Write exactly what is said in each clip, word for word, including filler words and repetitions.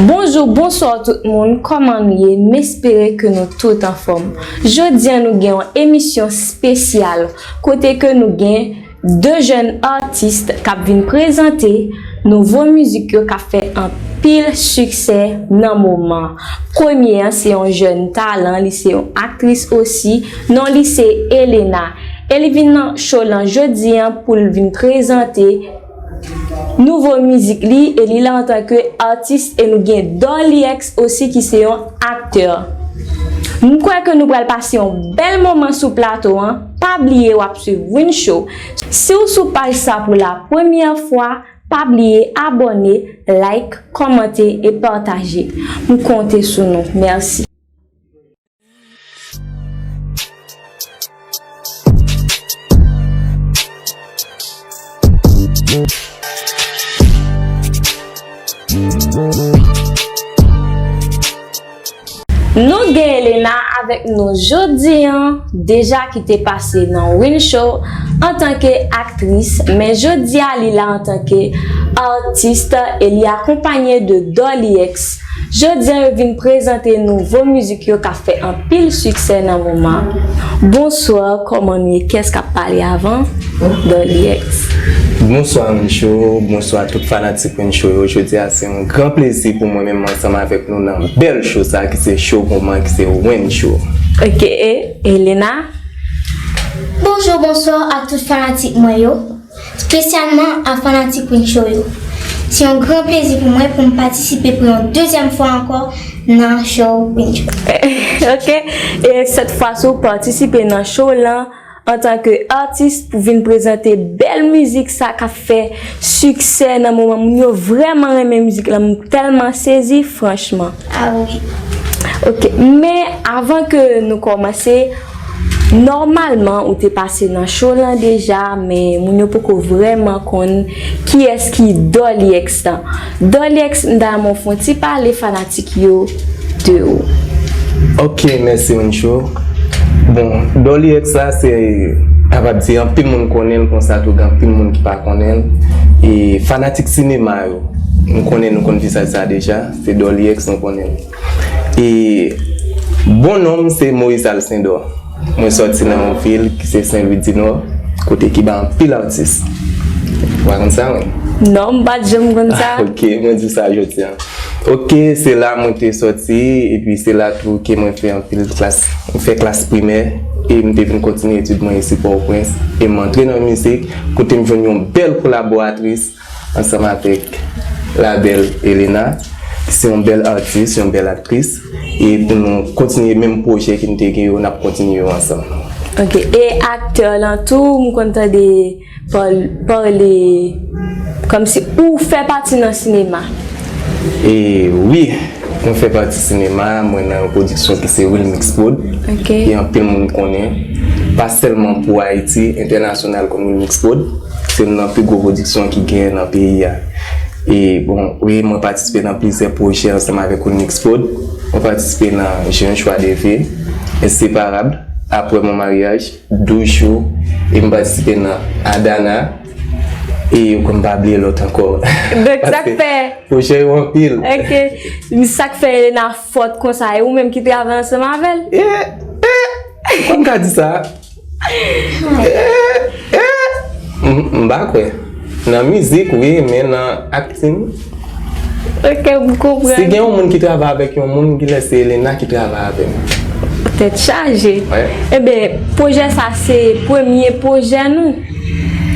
Bonjou, bonswa tout moun, kòman nou ye? M espere ke nou tout anfòm. Jodi a nou gen yon emisyon espesyal kote ke nou gen de jèn atis k ap vin prezante nouvo mizik yo k ap fè anpil siksè nan moman. Premye an se yon jèn talan, li se yon aktris osi, non li se Elena. E li vin nan show lan jodi an pou l vin prezante nouvo mizik li, e li la antanke atis, e nou gen Dolly X osi ki se yon aktè. M kwè ke nou pral pase yon bèl moman sou plato an. Pa bliye w ap swiv Win Show. Si w sou paj sa pou la premyè fwa, pa bliye abòne, like, kòmante e pataje. M konte sou nou. Mèsi. Nou gen Elena avèk nou jodi an, deja ki te pase nan Win Show antanke aktris, men jodi a li la antanke atis e li akonpanye de Dolly X. Jodi a yo vin prezante nouvo mizik yo k ap fè anpil siksè nan moman. Bonswa, kòman nou ye? Kiyès k ap pale avan? Dolly X. Bonswa Win Show, bonswa tout fanatik Win Show yo. Jodi a se yon gran plezi pou mwen menm ansanm avèk nou nan bèl show sa ki se show moman ki se Win Show. Ok, e Elena? Bonjou, bonswa ak tout fanatik mwen yo, espesyalman a fanatik Win Show yo. Se yon gran plezi pou mwen pou m patisipe pou yon dezyèm fwa ankò nan show Win Show. Ok, e sèt fwa si w patisipe nan show lan antanke atis pou vin prezante bèl mizik sa k ap fè siksè nan moman. Moun yo vrèman renmen mizik lan, m tèlman sezi, franchman. Ah wi. Ok, men avan ke nou kòmanse, nòmalman ou te pase nan show lan deja, men moun yo poko vrèman konn kiyès ki Dolly X lan. Dolly X, m ta renmen w fè yon ti pale fanatik yo de ou. Ok, mèsi Win Show. Bon, Dolly X la se, kapab di, anpil moun konnen l konsa tou, gen anpil moun ki pa konnen l. E fanatik sinema yo, m konnen nou konn vizaj sa deja, se Dolly X nou konnen l. E bon non m se Moïse Alcindor. Mwen sòti nan yon vil ki se Sen Lwi di Nò, kote ki ba anpil atis. Ou pa konn sa, wi? Non, m pa t janm konn sa. Ah, ok, mwen di w sa jodi a. Ok, se la mwen te sòti, epi se la tou ke mwen fè anpil klas. Mwen fè klas primè, e m te vin kontinye etid mwen isi Pòtoprens, e m antre nan mizik, kote m jwenn yon bèl kolaboratris, ansanm avèk la bèl Elena, ki se yon bèl atis, yon bèl aktris, e pou nou kontinye menm pwojè ke n te gen yo, n ap kontinye yo ansanm. Ok, e aktè lan tou, m konn tande pale, pale kòmsi ou fè pati nan sinema. E wi, mwen fè pati sinema, mwen nan yon pwodiksyon ki se Wilmix Prod. Ok. E anpil moun konnen, pa sèlman pou Ayiti, entènasyonal konn Wilmix Prod. Se youn nan pi gwo pwodiksyon ki genyen nan peyi a. E bon, wi, mwen patisipe nan plizyè pwojè ansanm avèk Wilmix Prod. Mwen patisipe nan J'ai un choix de vie, Inséparable, Après mon mariage, Douz jou, e m patisipe nan Adana, e yo konn pa bliye lòt ankò. Donk, sa k fè pwojè yo anpil. Ok. Sa k fè Elena fòt konsa, e ou menm ki travay ansanm avè l? Eh, eh, ou konn ka di sa? Eh, eh. M, m pa kwè. Nan mizik, wi, men nan akting. Ok, m konprann. Si gen yon moun ki travay avèk yon moun, genlè se Elena ki travay avè m. Tèt chaje. Wi. Eben, pwojè sa se premye pwojè nou?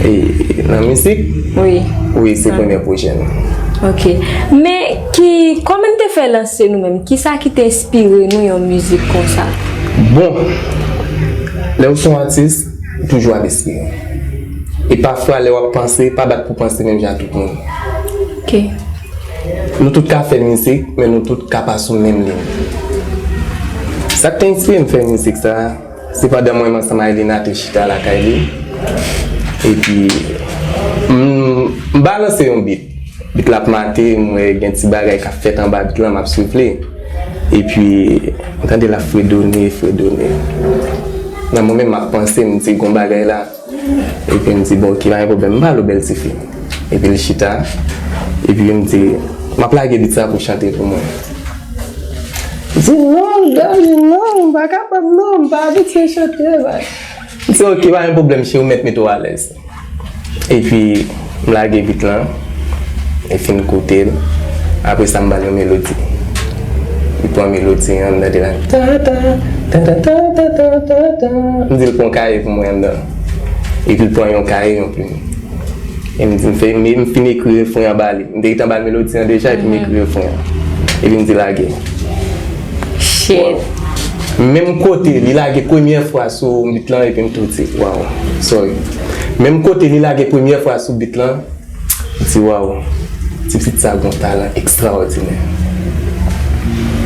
E, nan mizik? Wi. Wi, se premye pwojè nou. Ok. Men, ki, kòman n te fè lanse nou menm? Kisa ki te enspire nou yon mizik konsa? Bon, lè w se yon atis, ou toujou ap espere. E pafwa, lè w ap panse, pa bat pou panse menm jan ak tout moun. Ok. Nou tout ka fè mizik, men nou tout ka pa sou menm liy. Sa k te enspire m fè mizik sa, se pandan mwen menm ansanm ak Elena te chita lakay li. Epi, m, m balanse yon bit. Bit la ap mate, m wè gen ti bagay k ap fèt anba bit la, m ap swiv li. Epi, m tande l ap fredone, fredone. Nan mwen menm, m ap panse, m di, "Gon bagay la." Epi m di, "Bon, ok, pa gen pwoblèm, m pale w bèl tifi." Epi l chita. Epi m di, M ap lage beat sa pou chante pou mwen. Di non, Dòli, non, m pa kapab non, m pa abitye chante, bay. M di, ok, pa gen pwoblèm, cheri, ou mèt mete w alèz. Epi, m lage beat lan, li fin koute l. Apre sa, m ba l yon melodi. Li pran melodi an, m tande la, ta, ta, ta, ta. M di l pran yon kaye pou mwen anndan. Epi, l pran yon kaye, yon plim. E m di, m fè, m, m fin ekri refren an ba li. M te gentan ba l melodi an deja, epi m ekri refren an. Epi m di, lage. Shit. Menm kote, li lage premyè fwa sou beat lan, epi m tou di, waw, sorry. Menm kote, li lage premyè fwa sou beat lan, m di, waw, ti pitit sa gon talan ekstraòdinè.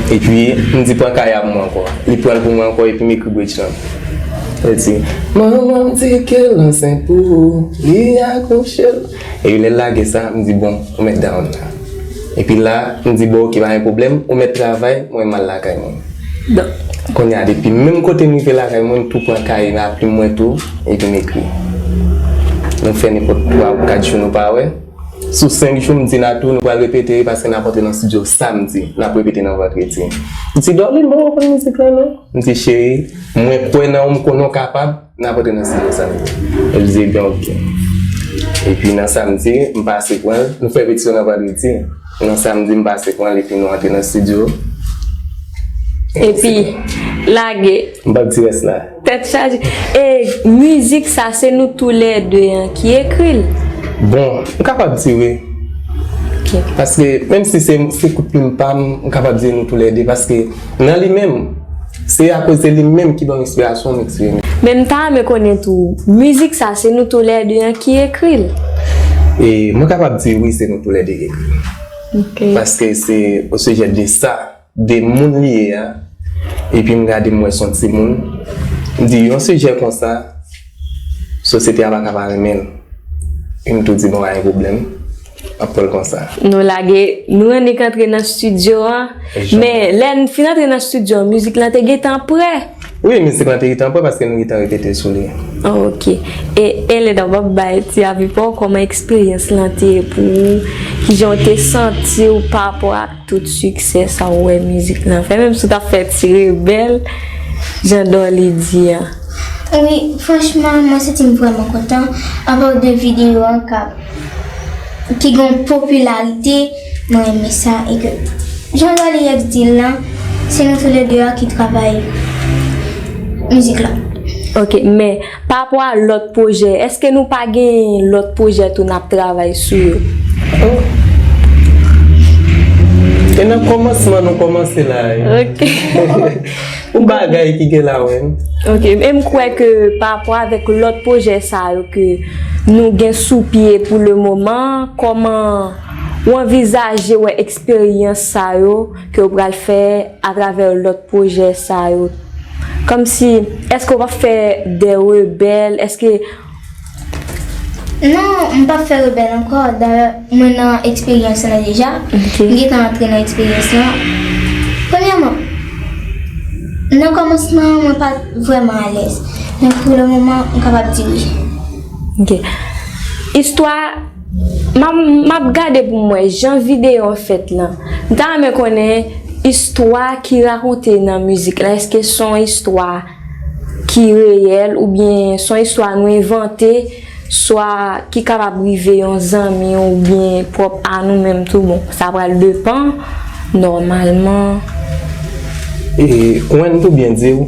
Epi, m di, pran kaye a pou mwen ankò. Li pran l pou mwen ankò, epi m ekri bridge lan. Li di, manman m di ke l ansent pou ou, li akouche l. E lè l lage sa, m di, bon, ou mèt down la. Epi la, m di, bon, ok, pa gen pwoblèm, ou mèt travay, mwen m al lakay mwen. Kounye a, depi menm kote m rive lakay mwen, m tou pran kaye m a plim mwen tou, epi m ekri. Nou fè nenpòt twa ou kat jou nou pa wè. Sou senk jou, m di Natou, nou pral repete, paske n ap antre nan estidyo samdi, n ap repete nan vandredi. M di, Dòli, m poko konn mizik la, non. M di, cheri, mwen kwè nan ou, m konnen w kapab, n ap antre nan estidyo samdi. Epi l di, ebyen, ok. Epi nan samdi, m pase pran l, nou fè repetition nan vandredi. Nan samdi, m pase pran l, epi nou antre nan estidyo. Epi, lage. M p ap di rès la. Tèt chaje. E mizik sa, se nou toulède an ki ekri l? Bon, m kapab di wi. Ok. Paske, menm si se, se kout plim pa m, m kapab di nou toulède, paske nan li menm, se akoz de li menm ki ban m enspirasyon m eksprime. Men m ta renmen konnen tou, mizik sa, se nou toulède an ki ekri l? E mwen kapab di wi, se nou toulède ki ekri l. Ok. Paske se o sijè de sa, de moun li ye a, epi m gade m wè se yon timoun, m di yon sijè konsa, sosyete a pa ka pa renmen l. Epi m tou di, bon, pa gen pwoblèm, m ap pran l konsa. Nou lage, nou annik antre nan estidyo an, men lè n fin antre nan estidyo an, mizik lan te gentan prè? Wi, mizik lan te gentan prè paske nou gentan repete sou li. Oh, ok. E, e Leda, w ap bay ti avi pa w, kòman eksperyans lan te ye pou ou? Kijan w te santi w pa rapò ak tout siksè sa w wè mizik lan fè, menm si w t ap fè ti rebèl, jan Dòli di a. Wi, franchman, mwen santi m vrèman kontan. Apre de videyo an k ap, ki gen yon popilarite, mwen renmen sa. E ke, jan Dòli X di l lan, se nou toulède a ki travay mizik la. Ok, men pa rapò a lòt pwojè, èske nou pa gen lòt pwojè tou n ap travay sou yo? Oh. E nan kòmansman nou kòmanse la. Ok. Yon bagay ki gen la, wi. Ok, e m kwè ke pa rapò avèk lòt pwojè sa yo ke nou gen sou pye pou le moman, kòman w anvizaje wè eksperyans sa yo ke w pral fè atravè lòt pwojè sa yo? Kòmsi, èske w p ap fè de rebèl? Èske... Non, m p ap fè rebèl ankò. Dayè, mwen nan eksperyans lan deja. Ok. M gentan antre nan eksperyans lan. Premyèman, nan kòmansman an, mwen pa t vrèman alèz. Men pou le moman, m kapab di wi. Ok. Istwa M ap, m ap gade pou m wè jan videyo an fèt lan. M ta renmen konnen istwa ki rakonte nan mizik la. Èske se yon istwa ki reyèl oubyen se yon istwa nou envante, swa ki kapab rive yon zanmi oubyen pwòp a nou menm tou? Bon, sa pral depann. Nòmalman. E, Wen, pou byen di w,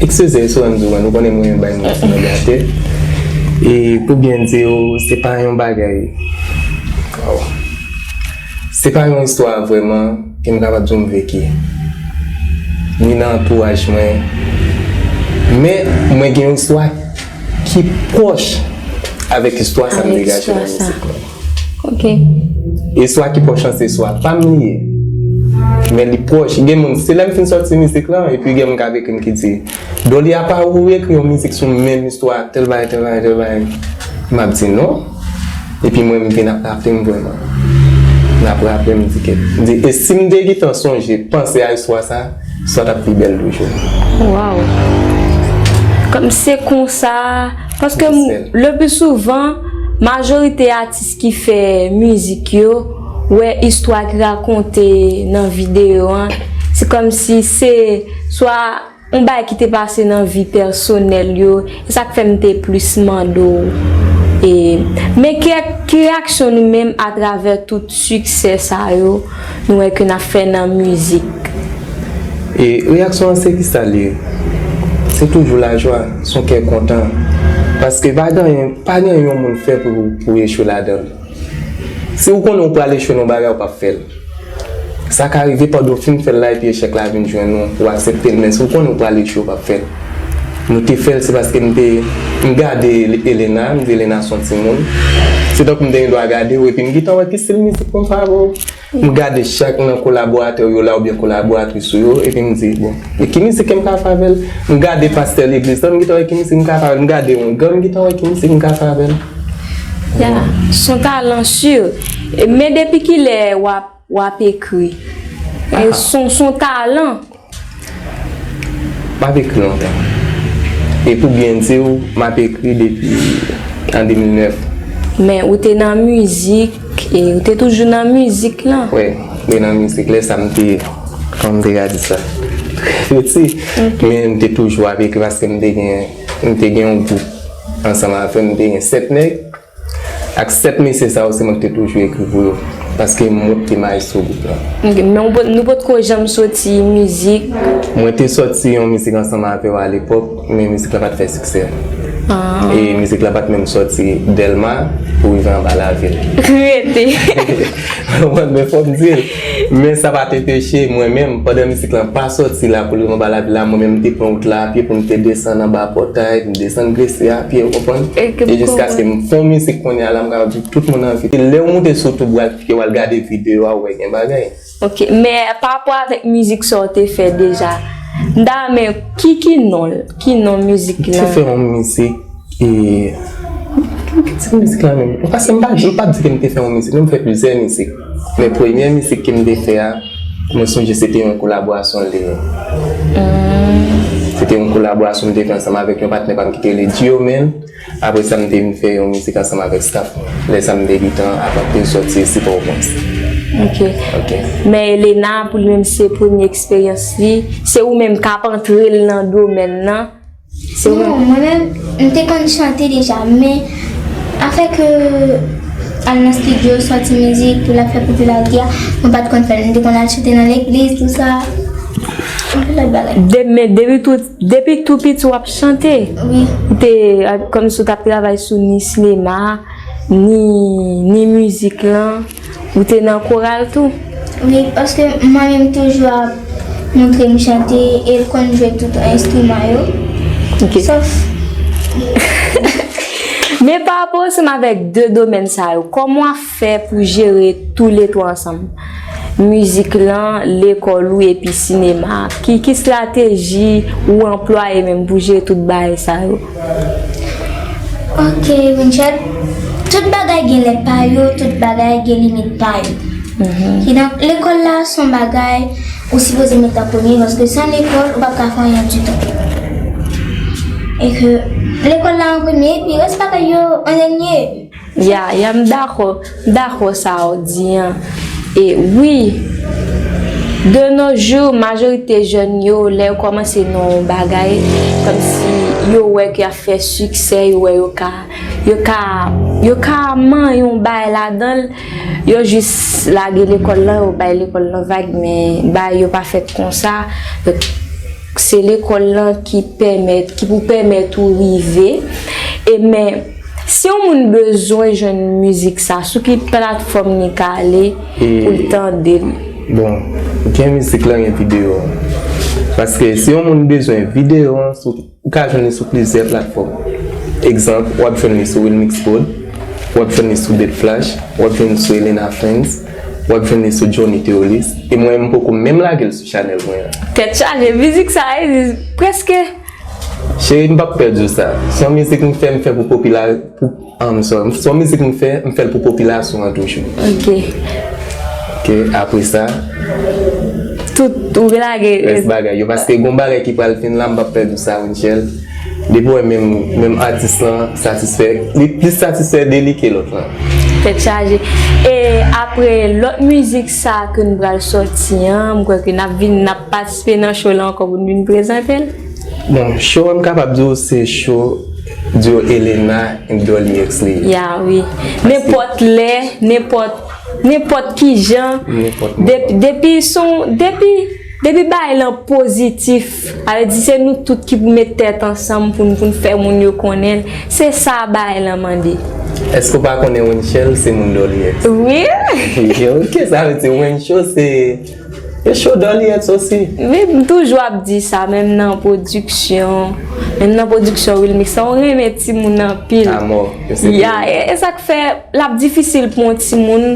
eskize si w wè m di w Wen, ou konnen mwen renmen bay moun ti non gate. E pou byen di w, se pa yon bagay, waw. Se pa yon istwa vrèman ke m kapab di w m veki. Ni nan antouraj mwen. Men, mwen gen yon istwa ki pwòch avèk istwa sa m degaje nan mizik mwen. Ok. E istwa ki pwòch lan se istwa pa m li ye. Men li pwòch. Gen moun, se lè m fin sòti mizik lan, epi gen moun k ap ekri m ki di, Dòli, apa ou ekri yon mizik sou menm istwa, tèl bagay, tèl bagay, tèl bagay. M ap di non. Epi mwen, m vin ap raple m vrèman. M ap raple m, m di ke, m di, e si m te gentan sonje, panse a istwa sa, sa t ap pi bèl toujou. Waw. Kòm se konsa, paske m, le pli souvan, majorite atis ki fè mizik yo, wè istwa ki rakonte nan videyo an, se kòmsi se swa yon bagay ki te pase nan vi pèsonèl yo, e sa k fè m te plis mande w. E, men ki, ki reyaksyon nou menm atravè tout siksè sa yo, nou wè ke n ap fè nan mizik? E reyaksyon an se kisa l ye? Se toujou lajwa, se yon kè kontan. Paske pa gen anyen, pa gen anyen yon moun fè pou, pou echwe ladan l. Si ou konnen ou pral echwe nan yon bagay, ou p ap fè l. Sa ka rive pandan w fin fè l la epi echèk la vin jwenn ou, ou aksepte l, men si ou konnen ou pral echwe, ou p ap fè l. Nou te fè l, se paske m te, m gade Elena, m di Elena se yon timoun. Se tankou m te gen dwa gade w epi m gentan wè ki stil mizik pou m favori. M gade chak nan kolaboratè yo la oubyen kolaboratris ou yo, epi m di, bon, e ki mizik ke m ka fè avè l? M gade pastè legliz lan, m gentan wè ki mizik m ka fè avè l. M gade yon gang, m gentan wè ki mizik m ka fè avè l. Ya, s on talan si. Men depi kilè w ap, w ap ekri? E s on, s on talan. M ap ekri lontan. E pou byen di w, m ap ekri depi an de mil nèf. Men ou te nan mizik, e ou te toujou nan mizik lan? Wi, m te nan mizik lè sa m te, kòman m te ka di sa? Piti. Men m te toujou ap ekri paske m te gen, m te gen yon gwoup ansanm avè m, m te gen sèt nèg. Ak sèt mesye sa yo, se mwen ki te toujou ekri pou yo. Paske mwen ki te mayestwo gwoup lan. Ok, men ou pot, nou potko janm soti mizik? Mwen te soti yon mizik ansanm avè w alepòk, men mizik la pa t fè siksè. E mizik la pa t menm sòti Dèlma pou rive anba lavil. Rete. Konprann, men fò m di l. Men sa pa t anpeche mwen menm, pandan mizik lan pa sòti la pou l rive anba lavil la, mwen menm m te pran wout la apye pou m te desann anba Pòtay, m desann Gresi a pye, ou konprann? E jiskaske m fè yon mizik kounye a la, m ka di tout moun anvi. E lè w moute sou YouTube, w al, w al gade videyo a, w wè gen bagay. Ok, men pa rapò avèk mizik sa w te fè deja, m ta renmen, ki, ki non l? Ki non mizik lan? M te fè yon mizik, e, ki tit mizik la menm? Paske m pa, m p ap di ke m te fè yon mizik, non, m fè plizyè mizik. Men premyè mizik ke m te fè a, mwen sonje se te yon kolaborasyon l te ye. Se te yon kolaborasyon m te fè ansanm avèk yon patnè pa m ki te rele Diomen. Apre sa, m te vin fè yon mizik ansanm avèk staff mwen. Lè sa, m te gentan ap ap te sòti Sipa Opens. Ok. Ok. Men Elena, pou li menm, se premye eksperyans li. Se ou menm k ap antre l nan domèn nan. Se ou menm. Non, mwen menm, m te konn chante deja, men afè ke al nan estidyo, sòti mizik pou l ap fè popilarite a, mwen pa t konn fè l. M te konn al chante nan legliz, tou sa. Anpil lòt bagay. De, men depi tou, depi tou piti w ap chante? Wi. Ou te, a, kòmsi w t ap travay sou ni sinema, ni, ni mizik lan? Ou te nan koral tou? Wi, paske manmi m toujou ap montre m chante e l konn jwe tout enstriman yo. Ok. Sòf. Men pa rapò ansanm avèk de domèn sa yo, kòman w ap fè pou jere toulètwa ansanm? Mizik lan, lekòl ou epi sinema. Ki, ki estrateji ou anplwaye menm pou jere tout bagay sa yo? Ok, Winchell. Tout bagay gen lè pa yo, tout bagay gen limit pa yo. Kidonk, lekòl la se yon bagay ou sipoze met an premye, paske san lekòl, ou p ap ka fè anyen ditou. E ke lekòl la an premye, epi rès bagay yo an dènye. Ya, ya, m dakò, m dakò sa w di an. E wi, de nos jours, majorite jèn yo, lè yo kòmanse nan yon bagay, kòmsi yo wè ke y ap fè siksè, yo wè yo ka, yo ka, yo ka manyen yon bagay ladan l, yo jis lage lekòl lan, yo bay lekòl lan vag, men bagay yo pa fèt konsa. Donk, se lekòl lan ki pèmèt, ki pou pèmèt ou rive. E men, si yon moun bezwen jwenn mizik sa, sou ki platfòm li ka ale pou l tande l? Bon, gen mizik lan, gen videyo an. Paske si yon moun bezwen videyo an, sou, ou ka jwenn li sou plizyè platfòm. Egzanp, w ap jwenn li sou Wilmix Prod, w ap jwenn li sou Beat Flash, w ap jwenn li sou Elena Friends, w ap jwenn li sou Johnny Theolis. E mwen, m poko menm lage l sou chanèl mwen an. Tèt chaje, mizik sa, e, prèske. Cheri, m p ap pèdi w sa. Se yon mizik m fè, m fè pou popila-, pou, ah, m sorry. Se yon mizik m fè, m fè l pou popilasyon an toujou. Ok. Ok, apre sa, tout, ou lage rès bagay yo, paske gon bagay ki pral vin la, m p ap pèdi w sa, Winchell. Depi w wè menm, menm atis lan satisfè, li plis satisfè de li ke lòt lan. Tèt chaje. E apre lòt mizik sa ke nou pral sòti an, m kwè ke n ap vin, n ap patisipe nan show la ankò pou n vin prezante l. Bon, show an m kapab di w se show duo Elena and Dolly X li ye. Ya, wi. Nenpòt lè, nenpòt, nenpòt ki jan, nenpòt moman. Depi, depi son, depi, depi bagay lan pozitif, sa vle di se nou tout ki pou met tèt ansanm pou n, pou n fè moun yo konnen l. Se sa bagay lan mande. Èske w pa konnen Winchell se moun Dolly X? Wi. Ok, sa vle di Winchell se, e show Dolly X osi. Wi, m toujou ap di sa, menm nan pwodiksyon, menm nan pwodiksyon Wilmix la, ou renmen timoun anpil. Amò, yo se ya, e, e sa k fè l ap difisil pou yon timoun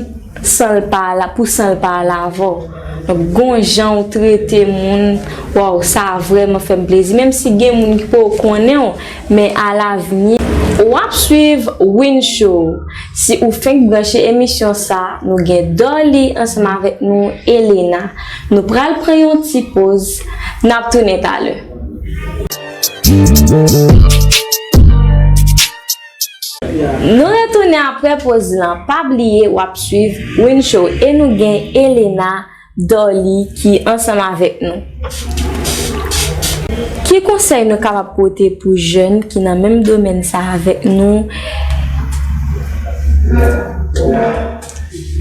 san l pa la, pou san l pa la avè w. Donk, gon jan ou trete moun, waw, sa vrèman fè m plezi. Menm si gen moun ki poko konnen w, men alavni, w ap swiv Win Show. Si ou fenk branche emisyon sa, nou gen Dolly ansanm avèk nou, Elena. Nou pral pran yon ti poz, n ap tounen talè. Nou retounen apre poz lan. Pa bliye w ap swiv Win Show e nou gen Elena Dolly ki ansanm avèk nou. Ki konsèy nou kapab pote pou jèn ki nan menm domèn sa avèk nou?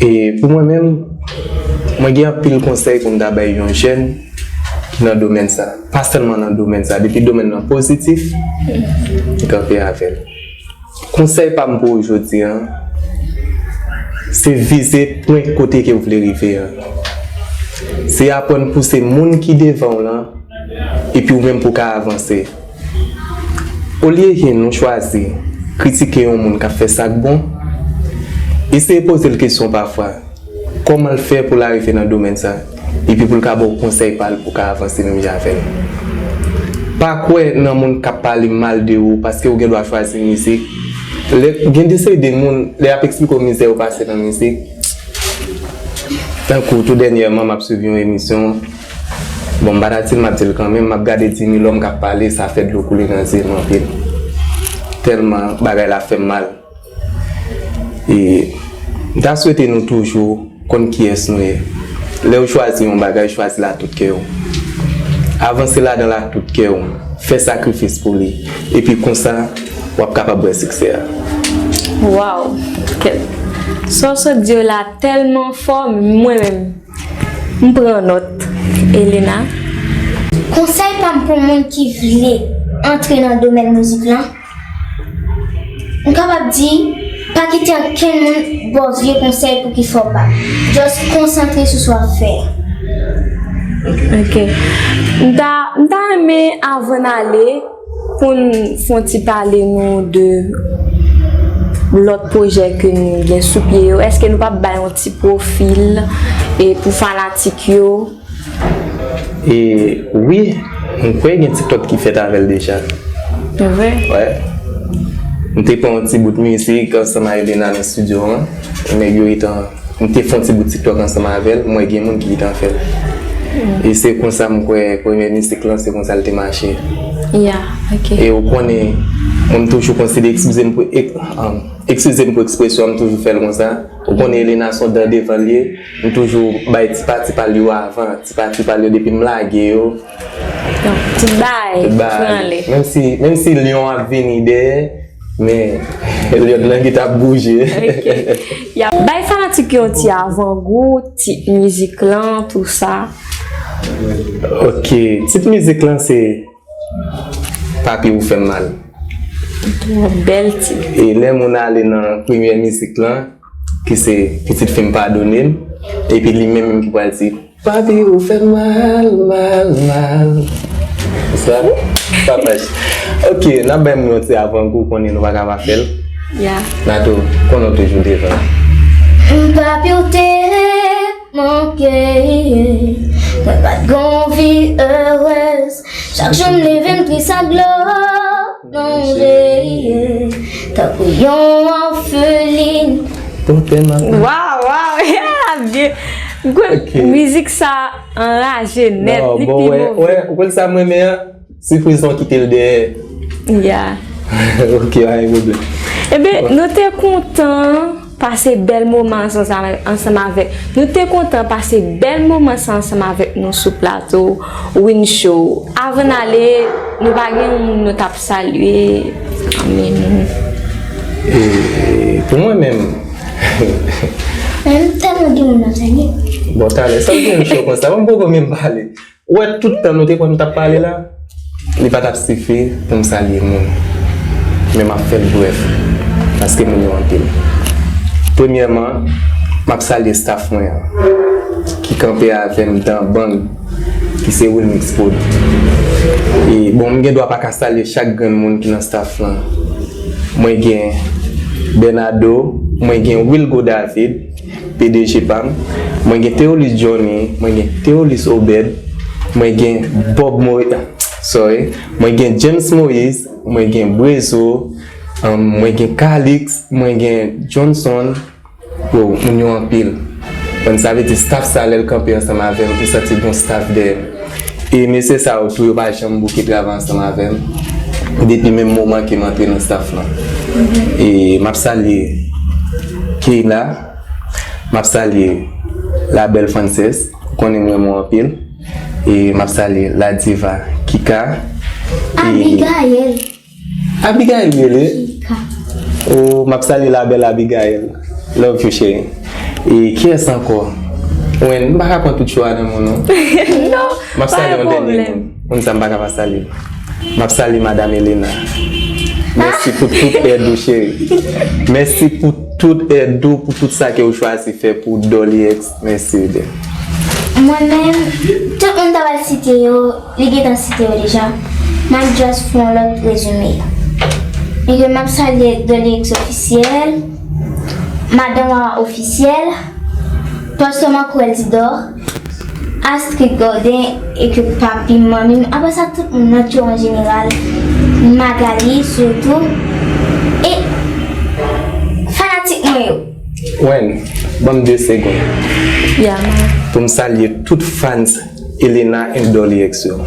E pou mwen menm, mwen gen anpil konsèy pou m ta bay yon jèn ki nan domèn sa. Pa sèlman nan domèn sa, depi domèn nan pozitif, kanpe avè l. Konsèy pa m pou ou jodi a, se vize pwen kote ke w vle rive a. Se aprann pouse moun ki devan w lan, epi ou menm pou w ka avanse. Olye ke nou chwazi kritike yon moun k ap fè sa k bon, eseye poze l kesyon pafwa. Kòman l fè pou l arive nan domèn sa? Epi pou l ka ba w konsèy pa l pou w ka avanse menm jan avè l. Pa kwè nan moun k ap pale mal de ou paske ou gen dwa chwazi mizik. Lè, gen de seri de moun, lè y ap eksplike w mizè yo pase nan mizik, tankou tou dènyèman, m ap swiv yon emisyon, bon, m pa ta di l, m ap di l kanmenm, m ap gade Dimi Lòm k ap pale, sa fè dlo koule nan zye m anpil. Tèlman bagay la fè m mal. E m ta swete nou toujou konn kiyès nou ye. Lè w chwazi yon bagay, chwazi l ak tout kè w. Avanse ladan l ak tout kè w. Fè sakrifis pou li. Epi konsa, w ap kapab wè siksè a. Waw! Kèt. Sa w sot di yo la tèlman fò, mwen menm, m pran nòt. Elena? Konsèy pa m pou moun ki vle antre nan domèn mizik lan, m kapab di, pa kite ankenn moun ba w vye konsèy pou ki fè w pa. Just konsantre sou sa w ap fè a. Ok. M ta, m ta renmen, avan n ale, pou n fè yon ti pale nou de lòt pwojè ke nou gen sou pye yo. Èske nou p ap bay yon ti pwofil e pou fanatik yo? E wi, m kwè gen TikTok ki fèt avè l deja. Se vre? Wè. M te pran yon ti bout mizik ansanm ak Elena nan estidyo an. Nèg yo gentan, m te fè yon ti bout TikTok ansanm avè l, m wè gen moun ki gentan fè l. E se konsa m kwè premye mizik lan, se konsa l te mache. Ya, ok. E ou konnen, mwen m toujou konsidere, eskize m pou, ek-, um, eskize m pou ekspresyon an, m toujou fè l konsa. Ou konnen Elena se yon dan devan l ye, m toujou bay ti pa ti pa l yo avan, ti pa ti pa l yo depi m lage yo. Donk, tout bagay, tout bagay, pran li. Menm si, menm si lyon ap vini dèyè, men lyon nan ki t ap bouje. Ok. Ya, bay fanatik yo yon ti avangou, tit mizik lan, tou sa. Ok, tit mizik lan se Papi ou fè m mal. Yon bèl tit. E lè moun ale nan premyè mizik lan, ki se Pitit fi m padone m, epi li menm menm ki pral di, Papi, ou fè m mal, mal, mal. Sa, sa fèch. Ok, n ap bay moun yon ti avangou, konnen nou pa ka pa fè l. Ya. Nato, konnen w toujou devan. Papi, ou te manke, mwen pa t gon vi erèz. Chak jou m leve, m tris ak dlo nan je, tankou yon òfelin. Pote m ak... Waw, waw, yeah, byen. Gwo, ok, mizik sa anraje nèt, non, li bon, pi wè, move. Wè, ou konn sa m renmen an? Sipriz lan kite l dèyè. Yeah. Ok, pa gen pwoblèm. Enben, bon, nou te kontan Pase bèl moman ansanm, ansanm avèk. Nou te kontan pase bèl moman sa ansanm avèk nou sou plato Win Show. Avan n ale, nou pa gen yon moun nou t ap salye. Anmè nou. E pou mwen menm, Menm tèlman gen moun ap salye. Bon, talè, sa w gen cho konsa, m poko menm pale. Ou wè tout tan nou te kwè m t ap pale la, li pa t ap sifi pou m salye moun. Men m ap fè l brèf, paske moun yo anpil. Premyèman, m ap salye staff mwen an, ki kanpe avè m dan bang, ki se Wilmix Prod. E, bon, m gen dwa pa ka salye chak grenn moun ki nan staff lan. Mwen gen Bernardo, mwen gen Wilgo David, P D G pa m. Mwen gen Theolis Johnny, mwen gen Theolis Obed, mwen gen Bob Moïse, sorry, mwen gen James Moïse, mwen gen Brezo, um, mwen gen Calix, mwen gen Johnson. Wow, moun yo anpil. Bon, sa vle di staff sa lè l kanpe ansanm avè m, m santi gon staff dèyè m. E mesye sa yo tou yo pa janm bouke travay ansanm avè m. Depi menm moman ke m antre nan staff lan. E m ap salye Keyla, m ap salye La Belle Frances, ou konnen m renmen w anpil. E m ap salye La Diva Kika. E Abigail. Abigail rele. Kika. Oh, m ap salye La Belle Abigail. Love you, cheri. E kiyès ankò? Wen, m pa ka pran tout cho a nan men w non. Non, M ap pa salye gen yon dènye pwoblèm. moun. Moun sa m pa ka pa salye. M ap salye Madam Elena. Mèsi pou tout èd ou, cheri. Mèsi pou tout èd ou, pou tout sa ke ou chwazi fè pou Dolly X. Mèsi, Eden. Mwen menm, tout moun ta pral site yo, li gentan site yo deja. M ap just fè yon lòt rezime. E ke m ap salye Dolly X Ofisyèl, Madan Wawa Ofisyèl, Pastè Marco Elzidor, Astrid Gordin, e ke papi m, manmi m, apre sa tout moun nan cho an jeneral, Magali sitou, e fanatik mwen yo. Wen, ban m de segonn. Ya, man. Pou m salye tout fans Elena and Dolly X yo.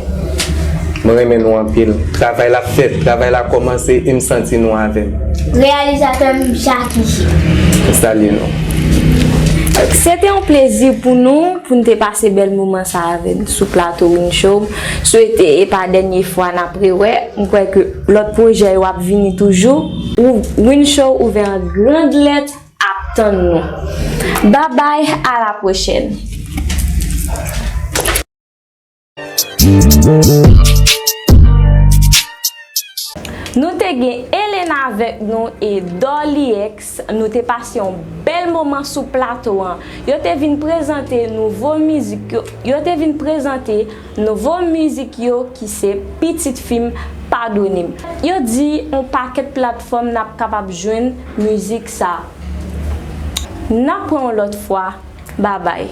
Mwen renmen nou anpil. Travay la fèt, travay la kòmanse e m santi nou avè m. Reyalizatè m, Jackie G. M salye nou. Se te yon plezi pou nou, pou n te pase bèl moman sa avè n sou plato Win Show. Swete e pa dènye fwa n ap rewè. M kwè ke lòt pwojè yo ap vini toujou. Ou, Win Show ouvè an grand lèt ap tann nou. Babay, a la pwochèn. Nou te gen Elena avèk nou e Dolly X. Nou te pase yon bèl moman sou plato an. Yo te vin prezante nouvo mizik yo. Yo te vin prezante nouvo mizik yo ki se Pitit Fi m, Padone m. Yo di yon pakèt platfòm n ap kapab jwenn mizik sa. N ap pran yon lòt fwa. Babay.